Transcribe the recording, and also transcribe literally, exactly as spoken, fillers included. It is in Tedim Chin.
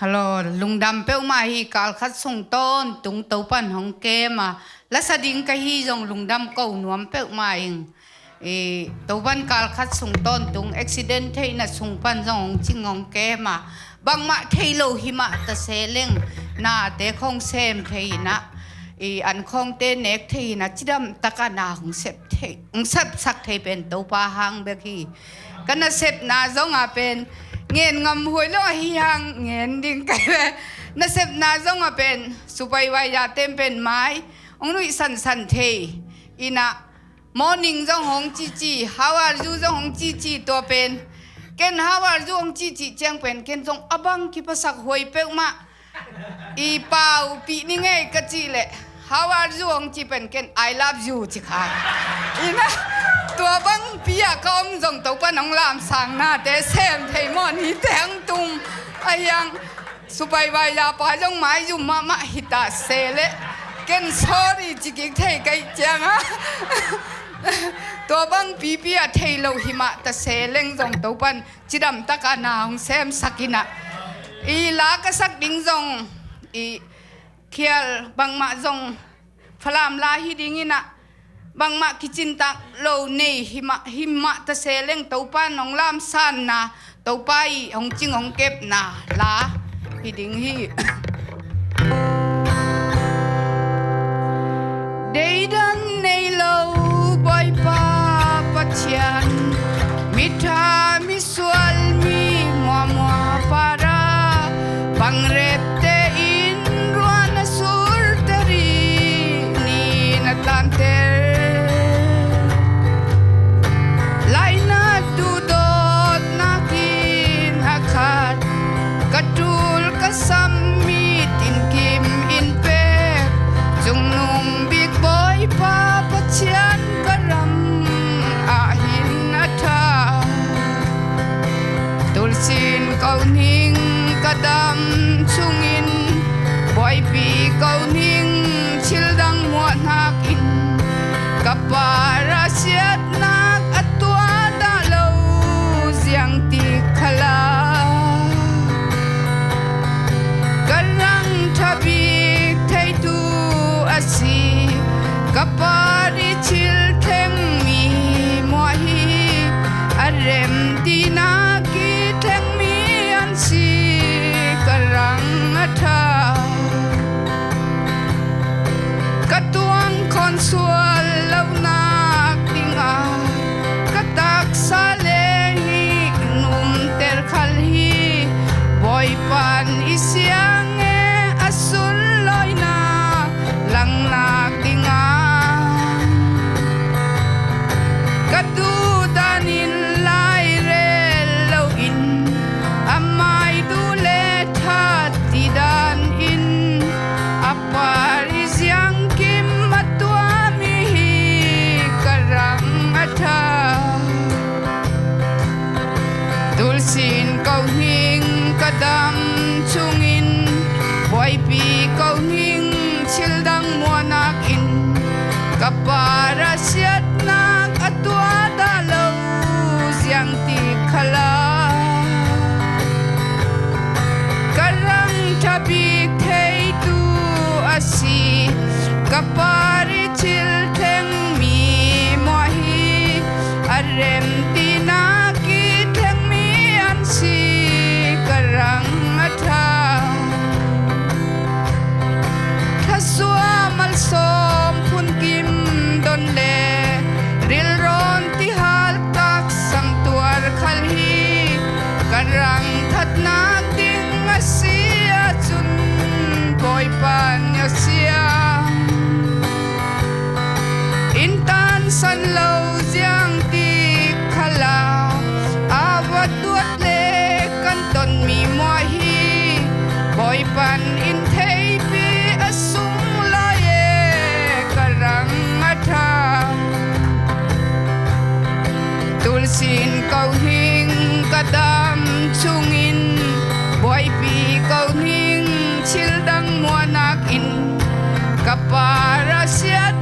Hello, lungdam peuhmah hi. Kalkhat sung tawntung Topan hong kem a, lasa ding ka hi zong lungdam ko nuam peuhmah ing. I, Topan kalkhat sung tawntung accident theihna sung pan zong hong cing hong kem a, bangmah thei lo himah ta se leng, nate khong sem thei inah, i, an khongte nek thei inah, cidam taka na hong sep thei, hong sepsak thei pen Topa hang bek hi. Ka nasepna zong a pen ngen ngam huai lo ahi hang ngen ding kai ve. Nasepna zong a pen supai vai ya tem pen mai hong nuih sansan thei inah, morning zong hong cici, how are you zong hong cici, tua pen ken how are you hong cici ciang pen ken zong a bang kipasak huai peuhmah. I pau pih ni ngei ka cih leh, how are you hong ci pen ken I love you ci kha. Inah tua bang pi a ka om zong Topan hong lamsang nate sem thei mawh nite hong tung ahi hang. Supai vai ya pa zong mai zum mahmah hita se leh ken sorry ci kik thei kai ciang a, tua bang pipi a thei lo himah ta se leng zong Topan cidam taka na hong semsak inah, i la ka sak ding zong i khial bangmah zong Falam la hi ding inah, bangmah kicintak lo nei himah, himah ta se leng Topa nong lamsanna, Topa i hong cing hong kepna la hi ding hi. Deidan nei lo Bawipa Pathian, mitha misual mi muahmuah para, pangrepte in ruan a surteri, ni na tanter. Lainat duhdawtnakin a khat, ka tul ka sam mi tinkim in pek, cungnung bik Bawipa Pathian ka ram ah hin a tha. Tulsin ko ning ka dam chungin, buaipi ko ning thil dang muahnakin, ka para siatnak a tua dah lo ziangtik khala. Ka rang thabik theitu a si, ka para i thil thleng mi muah hi, a rem tinak i thleng mi an si ka rang a tha. Ka tuang khawn sual lonak dingah ka taksa le hi numter khal hi. Bawipan i siang e a sunlawina langnak dingah ka duhdanin lairel loin a mai duh le that tidanin a para i ziangkim a tua mi hi ka rang a tha. Tulsin ko ning ka dam chungin, buaipi ko ning thil dang muahnakin, ka para siatnak a tua dah lo ziangtik khala. Ka rang thabik theitu a si, ka para i thil thleng mi muah hi, a rem tinak i thleng mi an si ka rang a tha. Thasua malsawm phunkim don le rilrawn tihal taksang tuar khal hi ka rang thatnak ding a si ahcun Bawipan a siang. In tansan lo ziangtik khala a va tuat le kan ton mi muah hi. Bawipan in theipi a sung lai e ka rang a tha. Tulsin ko ning ka dam chungin, buaipi ko ning thil dang muahnakin ka para siat